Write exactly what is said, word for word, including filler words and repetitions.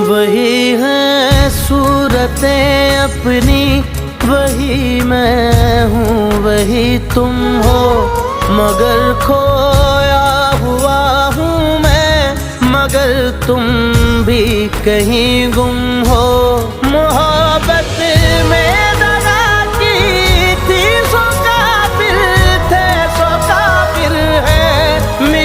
वही है सूरतें अपनी, वही मैं हूँ, वही तुम हो। मगर खोया हुआ हूँ मैं, मगर तुम भी कहीं गुम हो। मोहा-